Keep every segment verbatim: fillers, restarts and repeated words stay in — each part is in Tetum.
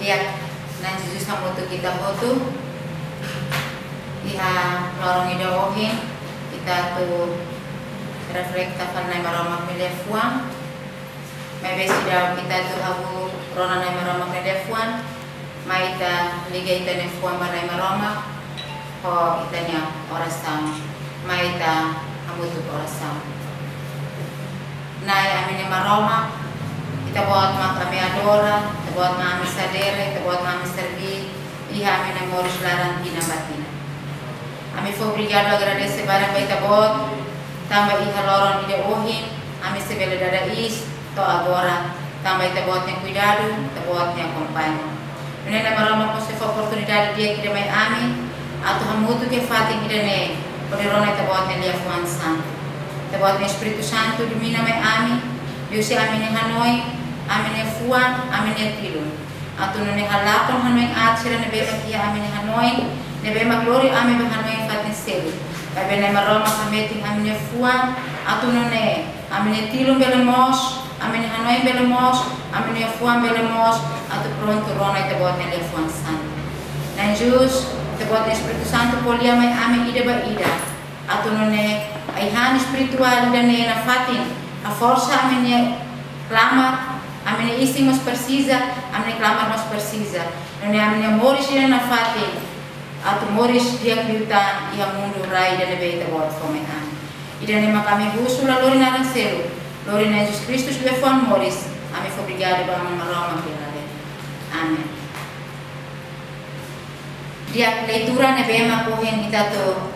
Di'ak, Na'i Jesus hamutuk ita hotu. Iha loron ida ohin, ita atu reflekta fali Na'i Maromak nia liafuan. Maibé seidauk ita atu hahú rona Na'i Maromak nia liafuan, mai ita liga ita-nia fuan ba Na'i Maromak, ho ita-nia orasaun. Mai ita hamutuk orasaun. Na'i ami-nia Maromak, Ita-Boot mak ami adora, Ita-Boot mak ami sadere, Ita-Boot mak ami serví, iha ami-nia moris laran tinan ba tinan. Ami fó obrigadu, agradese barak ba Ita-Boot, tanba iha loron ida ohin, ami sei bele dada iis to'o agora, tanba Ita-Boot nia kuidadu, Ita-Boot nia akompaña. Nune'e Na'i Maromak mós sei fó oportunidade di'ak ida mai ami, atu hamutuk iha fatin ida-ne'e, hodi rona Ita-Boot nia liafuan santu. Ita-Boot nia Espíritu Santu domina mai ami, liuhusi ami-nia hanoin, ami-nia fuan, ami-nia tilun. Atu nune'e halakon hanoin aat sira ne'ebé mak iha ami-nia hanoin, ne'ebé mak lori ami ba hanoin fatin seluk. Maibé Na'i Maromak hametin ami-nia fuan, atu nune'e ami-nia tilun bele moos, ami-nia hanoin bele moos, ami-nia fuan bele moos, atu prontu rona Ita-Boot nia liafuan santu. Na'i Jesus, Ita-Boot nia Espíritu Santu ko'alia mai ami ida ba ida. Atu nune'e ai-han espirituál ida-ne'e nafatin haforsa ami-nia klamar, ami-nia isin mós presiza, ami-nia klamar mós presiza. Nune'e ami-nia moris ida nafatin atu moris di'ak liután iha mundu rai ida ne'ebé Ita-Boot fó mai ami. Ida-ne'e mak ami husu la lori naran seluk, lori Na'i Jesus Kristu nia liafuan moris, ami fó obrigadu ba Aman Maromak nia lalehan. Amen. Di'ak, leitura ne'ebé mak ohin ita atu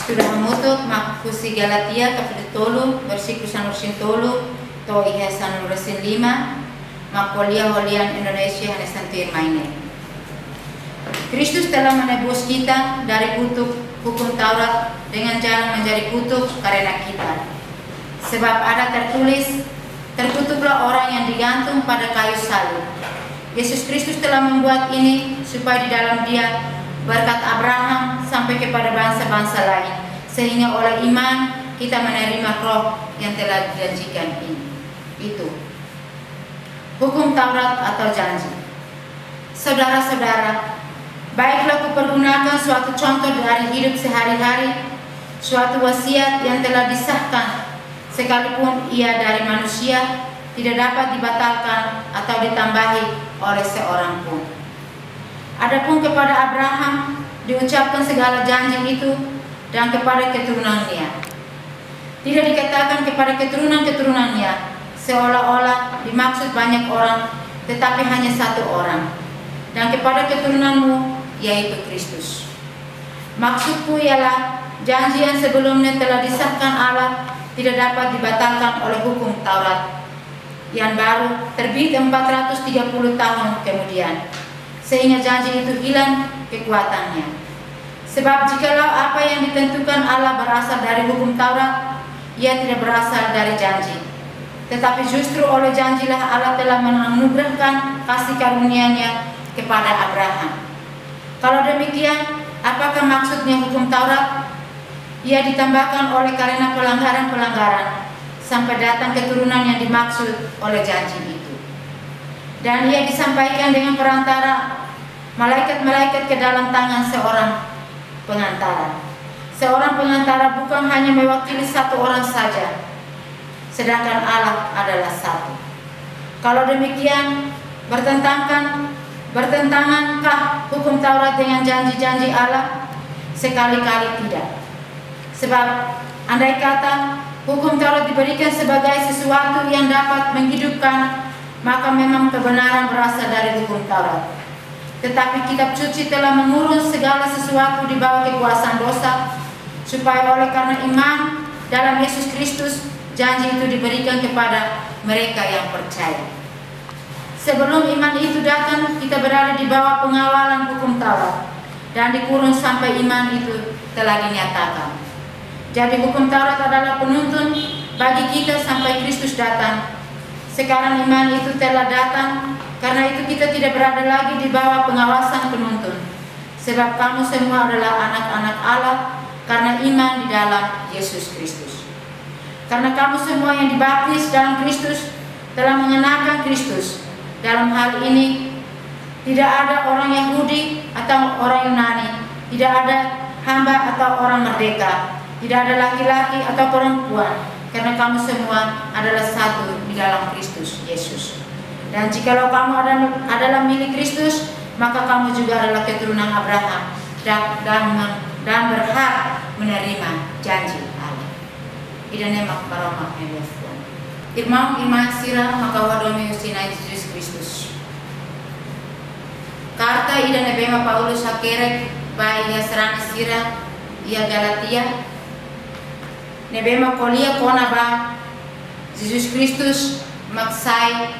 estuda hamutuk mak husi Galatia kapítulu tolu, versíkulu sanulu-resin-tolu to'o iha sanulu-resin-lima, mak ko'alia ho lian Indonesia hanesan tuirmai ne'e. Kristus telah menebus kita dari kutuk hukum Taurat dengan jalan menjadi kutuk karena kita. Sebab ada tertulis, "Terkutuklah orang yang digantung pada kayu salib." Yesus Kristus telah membuat ini supaya di dalam Dia berkat Abraham sampai kepada bangsa-bangsa lain, sehingga oleh iman kita menerima Roh yang telah dijanjikan ini. Itu hukum Taurat atau janji. Saudara-saudara, baiklah kupergunakan suatu contoh dari hidup sehari-hari, suatu wasiat yang telah disahkan, sekalipun ia dari manusia, tidak dapat dibatalkan atau ditambahi oleh seorang pun. Adapun kepada Abraham diucapkan segala janji itu, dan kepada keturunannya. Tidak dikatakan kepada keturunan-keturunannya, seolah-olah dimaksud banyak orang, tetapi hanya satu orang. Dan kepada keturunanmu, yaitu Kristus. Maksudku ialah, janji yang sebelumnya telah disahkan Allah tidak dapat dibatalkan oleh hukum Taurat yang baru terbit empat ratus tiga puluh tahun kemudian, sehingga janji itu hilang kekuatannya. Sebab jikalau apa yang ditentukan Allah berasal dari hukum Taurat, ia tidak berasal dari janji. Tetapi justru oleh janjilah Allah telah menganugerahkan kasih karunia-Nya kepada Abraham. Kalau demikian, apakah maksudnya hukum Taurat? Ia ditambahkan oleh karena pelanggaran-pelanggaran sampai datang keturunan yang dimaksud oleh janji itu. Dan ia disampaikan dengan perantara malaikat-malaikat ke dalam tangan seorang pengantara. Seorang pengantara bukan hanya mewakili satu orang saja, sedangkan Allah adalah satu. Kalau demikian, bertentangan, bertentangankah hukum Taurat dengan janji-janji Allah? Sekali-kali tidak. Sebab, andai kata hukum Taurat diberikan sebagai sesuatu yang dapat menghidupkan, maka memang kebenaran berasal dari hukum Taurat. Tetapi Kitab Suci telah mengurung segala sesuatu di bawah kekuasaan dosa, supaya oleh karena iman dalam Yesus Kristus, janji itu diberikan kepada mereka yang percaya. Sebelum iman itu datang, kita berada di bawah pengawalan hukum Taurat dan dikurung sampai iman itu telah dinyatakan. Jadi, hukum Taurat adalah penuntun bagi kita sampai Kristus datang. Sekarang iman itu telah datang, karena itu kita tidak berada lagi di bawah pengawasan penuntun. Sebab kamu semua adalah anak-anak Allah karena iman di dalam Yesus Kristus. Karena kamu semua yang dibaptis dalam Kristus telah mengenakan Kristus. Dalam hal ini, tidak ada orang Yahudi atau orang Yunani, tidak ada hamba atau orang merdeka, tidak ada laki-laki atau perempuan, karena kamu semua adalah satu di dalam Kristus Yesus. Dan jikalau kamu ada-, adalah milik Kristus, maka kamu juga adalah keturunan Abraham dan, dan, dan berhak menerima janji Allah. Ida-ne'e mak Maromak nia liafuan. Irmaun, irmán sira mak ha'u hadomi husi Na'i Jesus Kristus. Karta ida ne'ebé mak Paulus hakerek ba iha sarani sira iha Galatia, ne'ebé mak ko'alia kona-ba Jesus Kristus mak sai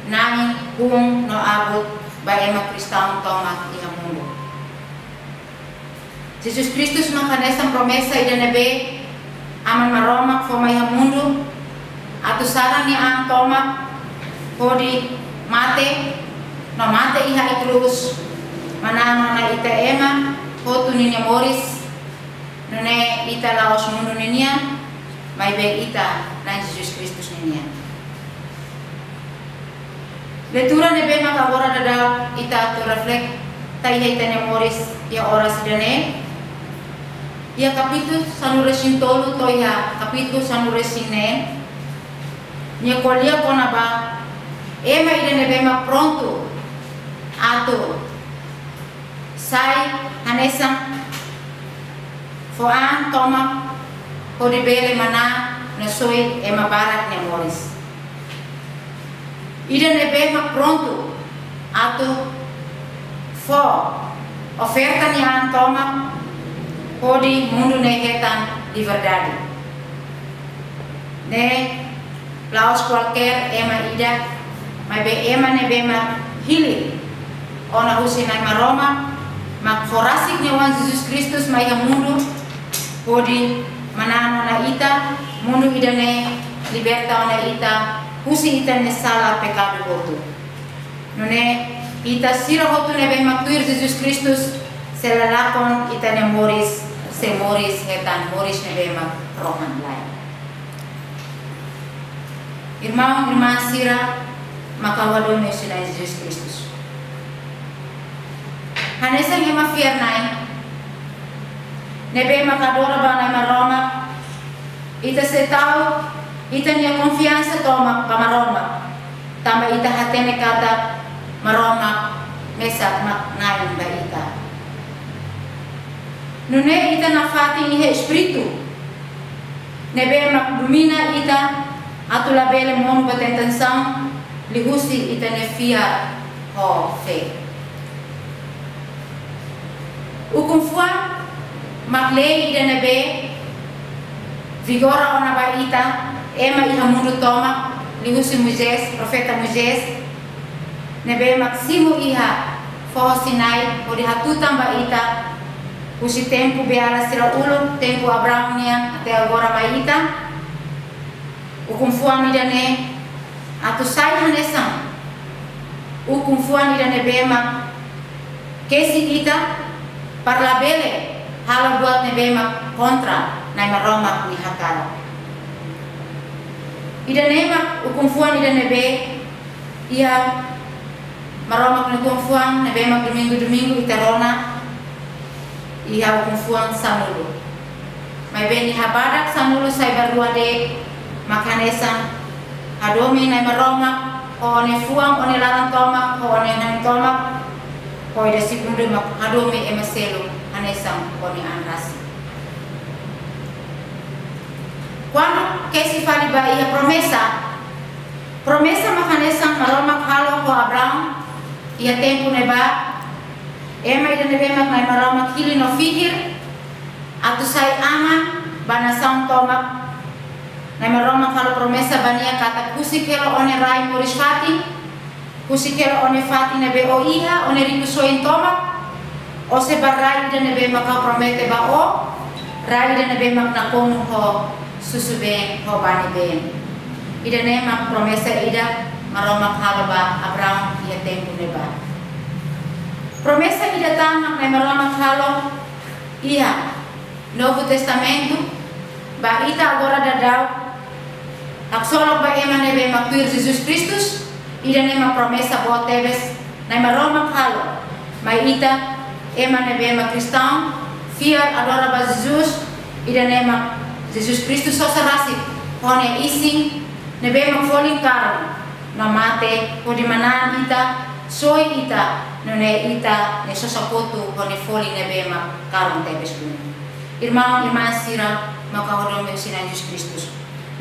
Na'i, hun no Abu ba ema kristaun tomak iha mundu. Jesus Kristus mak hanesan promesa ida ne'ebé Aman Maromak fó mai iha mundu, atu sara nia an tomak hodi mate, no mate iha ai-krús, manán ona ita ema hotu ninia moris, nune'e ita la'ós mundu ninian, maibé ita Na'i Jesus Kristus ninian. Leitura ne'ebé mak agora daudaun ita atu reflete iha ita-nia moris iha oras ida-ne'e, iha kapítulu sanulu-resin-tolu to'o iha kapítulu sanulu-resin-neen, nia ko'alia kona-ba ema ida ne'ebé mak prontu atu sai hanesan fó an tomak hodi bele manán no soi ema barak nia moris. Ida ne'ebé mak prontu atu fó oferta nia an tomak hodi mundu ne'e hetan liberdade. Ne'e la'ós kualkér ema ida, maibé ema ne'ebé mak hili ona husi Na'i Maromak, mak fó rasik nia Oan Jesus Kristus mai iha mundu, hodi manán ona ita, mundu ida-ne'e liberta ona ita husi ita-nia sala pekadu hotu. Nune'e ita sira hotu ne'ebé mak tuir Jesus Kristus, sei la lakon ita-nia moris, sei moris hetan moris ne'ebé mak rohan-laek. Irmaun, irmán sira mak ha'u hadomi husi Na'i Jesus Kristus. Hanesan ema fiar-na'in ne'ebé mak adora ba Na'i Maromak, ita sei tau ita-nia konfiansa tomak ba Maromak, tanba ita hatene katak Maromak mesak mak Na'i ba ita. Nune'e ita nafatin iha espíritu ne'ebé mak domina ita atu labele monu ba tentasaun liuhusi ita-nia fiar ho fé. Ukun-fuan mak lei ida ne'ebé vigora ona ba ita ema iha mundu tomak, liuhusi Moisés, profeta Moisés, ne'ebé mak simu iha foho Sinai hodi hatutan ba ita husi tempu beiala sira uluk, tempu Abraão nian, até agora mai ita. Ukun-fuan ida-ne'e atu sai hanesan ukun-fuan ida ne'ebé mak kesi ita para labele halo buat ne'ebé mak kontra Na'i Maromak nia hakarak. Ida-ne'e mak ukun-fuan ida ne'ebé iha Maromak nia ukun-fuan ne'ebé mak domingu-domingu ita rona iha ukun-fuan sanulu. Maibé nia habadak sanulu sai ba rua de'it mak hanesan hadomi Na'i Maromak ho ó-nia fuan, ó-nia laran tomak, ho ó-nia hanoin tomak, ho ida segundu mak hadomi ema seluk hanesan ó-nia an rasik. Kuandu kesi fali ba iha promesa, promesa mak hanesan Maromak halo ho Abraão iha tempu ne'ebá, ema ida ne'ebé mak Na'i Maromak hili no fihir atu sai aman ba nasaun tomak. Na'i Maromak halo promesa ba nia katak husik hela ó-nia rai moris-fatin, husik hela ó-nia fatin ne'ebé ó iha, ó-nia rikusoin tomak, ó sei bá rai ida ne'ebé mak ha'u promete ba ó, rai ida ne'ebé mak nakonu ho susubeen ho banebeen. Ida-ne'e mak promesa ida Maromak halo ba Abraão iha tempu ne'ebá. Promesa ida tan mak Na'i Maromak halo iha Novu Testamentu ba ita agora daudaun, haksolok ba ema ne'ebé mak tuir Jesus Kristus, Ida-ne'e mak promesa boot tebes Na'i Maromak halo mai ita, ema ne'ebé mak kristaun, fiar adora ba Jesus, ida-ne'e mak Jesus Kristu sosa rasik ho nia isin ne'ebé mak folin karun no mate hodi manán ita, soi ita, nune'e ita-nia sosa kotuk ho nia folin ne'ebé mak karun tebes duni. Irmaun, irmán sira, mak ha'u hadomi husi Na'i Jesus Kristus.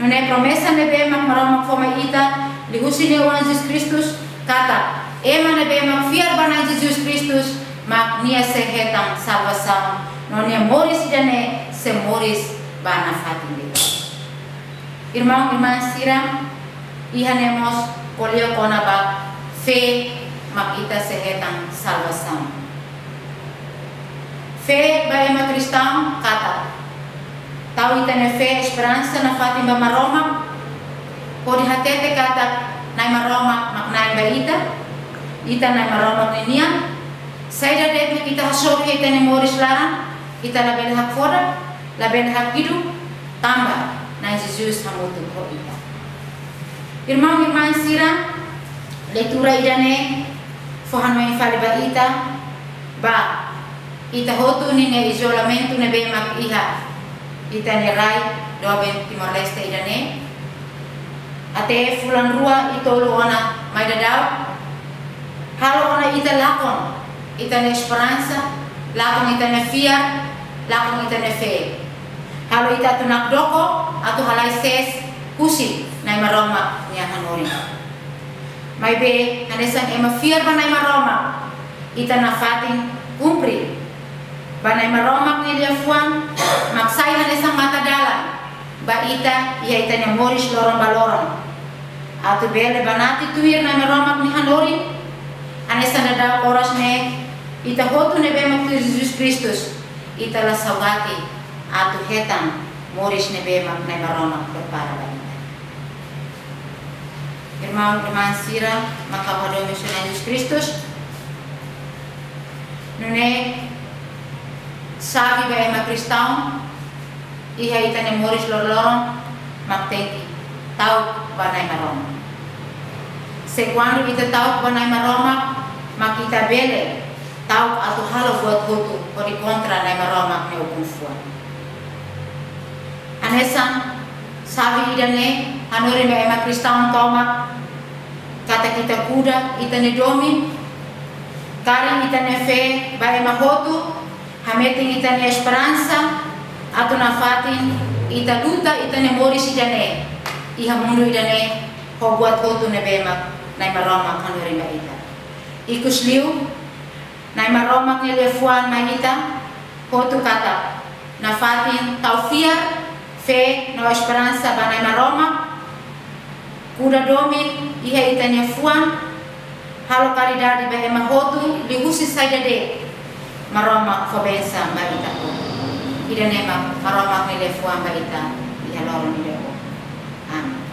Nune'e promesa ne'ebé mak Maromak fó mai ita liuhusi nia Oan Jesus Kristus, katak ema ne'ebé mak fiar ba Na'i Jesus Kristus mak nia sei hetan salvasaun, no nia moris ida-ne'e sei moris ba nafatin de'it. Irmaun, irmán sira, iha ne'e mós ko'alia kona-ba fé mak ita sei hetan salvasaun. Fé ba ema kristaun katak tau ita-nia fé, esperansa nafatin ba Maromak, hodi hatete katak Na'i Maromak mak Na'i ba ita, ita Na'i Maromak ninian, saida de'it mak ita hasoru iha ita-nia moris laran, ita labele hakfodak, labele hakidu, tanba Na'i Jesus hamutuk ho ita. Irmaun, irmán sira, leitura ida-ne'e fó hanoin fali ba ita, ba ita hotu ninia izolamentu ne'ebé mak iha ita-nia rai doben Timor-Leste ida-ne'e. Até fulan rua i tolu ona mai daudaun, halo ona ita lakon ita-nia esperansa, lakon ita-nia fiar, lakon ita-nia fé. Halo ita atu nakdoko, atu halai sees husi Na'i Maromak nia hanorin. Maibé, hanesan ema fiar ba Na'i Maromak, ita nafatin kumpre ba Na'i Maromak nia liafuan, mak sai hanesan matadalan ba ita iha ita-nia moris loron ba loron. Atu bele banati tuir Na'i Maromak nia hanorin, hanesan daudaun oras ne'e, ita hotu ne'ebé mak tuir Jesus Kristus, ita la saugati atu hetan moris ne'ebé mak Na'i Maromak prepara ba ita. Irmaun, irmán sira, mak ha'u hadomi husi Na'i Jesus Kristus, nune'e xave ba ema kristaun iha ita-nia moris loroloron mak tenke ta'uk ba Na'i Maromak. Se kuandu ita ta'uk ba Na'i Maromak, mak ita bele ta'uk atu halo buat hotu hodi kontra Na'i Maromak nia ukun-fuan. Hanesan xave ida-ne'e hanorin ba ema kristaun tomak, katak ita kuda ita-nia domin, kaer ita-nia fé ba ema hotu, hametin ita-nia esperansa, atu nafatin ita luta ita-nia moris ida-ne'e iha mundu ida-ne'e ho buat hotu ne'ebé mak Na'i Maromak hanorin ba ita. Ikusliu, Na'i Maromak nia liafuan mai ita hotu katak nafatin tau fiar, fé no esperansa ba Na'i Maromak, kuda domin iha ita-nia fuan, halo karidade ba ema hotu liuhusi saida de'it Maromak fó bensaun ba ita hotu. Ida-ne'e mak Maromak nia liafuan ba ita iha loron ida-ne'e. Amen.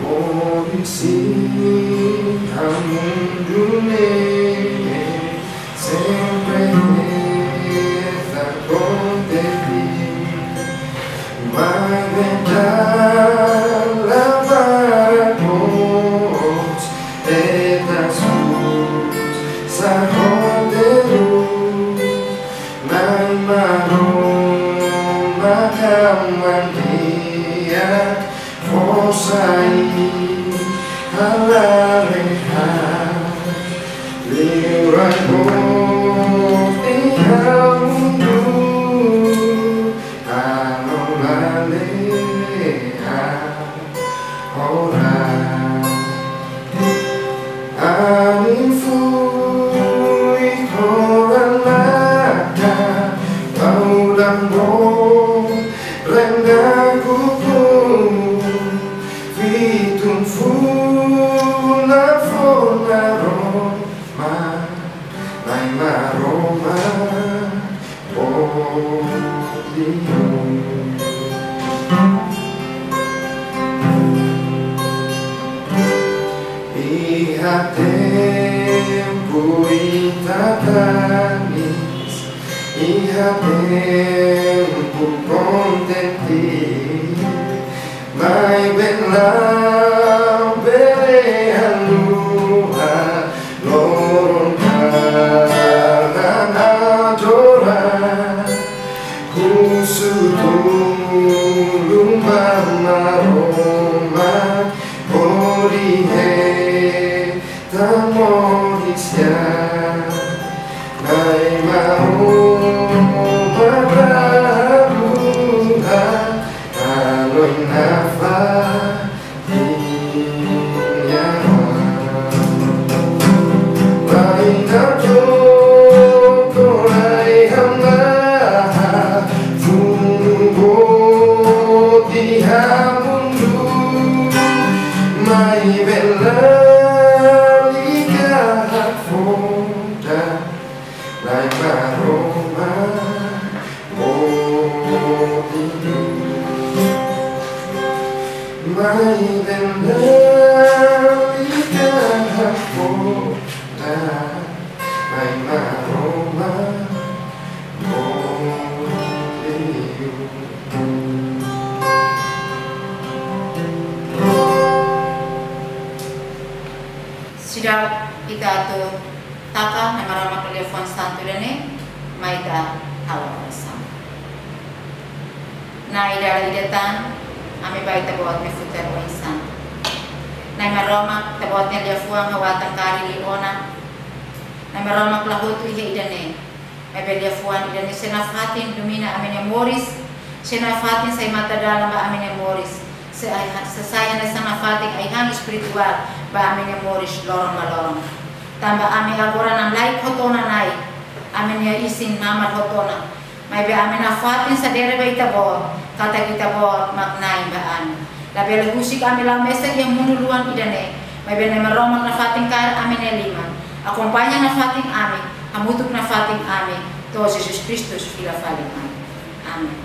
Moris iha mundu ne'e sempre hetan kontente, maibé dala barak mós hetan susar ho terus. Na'i Maromak, Aman nia forsa i halalehan, liurai mós iha mundu, halo lalehan ho rai. Anin fuik ho lalatan, tau dambok, renggang kuku, fitun fulan fó Maromak, Na'i Maromak, podium. Tempu ita tanis, iha tempu kontente, maibé labele haluha loron kalan adora. Husu tulun ba Maromak, hodi hetan moris di'ak. Na'i Maromak la haluha hanoin nafatin nia oan. Pai na joko lai hamlaha, funu boot iha mundu, maibé lalika hakfodak, Na'i Maromak boot imi. Maibé lalika hakfodak, Na'i Maromak boot liu. Seidauk ita atu taka Na'i Maromak nia liafuan santu ida-ne'e, mai ita halo orasaun. Na'i dala ida tan, ami ba Ita-Boot nia futar oin santu. Na'i Maromak, Ita-Boot nia liafuan ha'u atan karik liu ona. Na'i Maromak, la hotu iha ida-ne'e, maibé liafuan ida-ne'e sei nafatin domina ami-nia moris, sei nafatin sai matadalan ba ami-nia moris, sei ai-, sei sai hanesan nafatin ai-han espirituál ba ami-nia moris loron ba loron. Tanba ami agora namlaik hotu ona, Na'i, ami-nia isin mamar hotu ona. Maibé ami nafatin sadere ba Ita-Boot, katak Ita-Boot mak Na'i ba ami. Labele husik ami la'o mesak iha mundu luan ida-ne'e, maibé Na'i Maromak nafatin kaer ami-nia liman. Akompaña nafatin ami, hamutuk nafatin ami, to'o Jesus Kristus fila fali mai. Amen.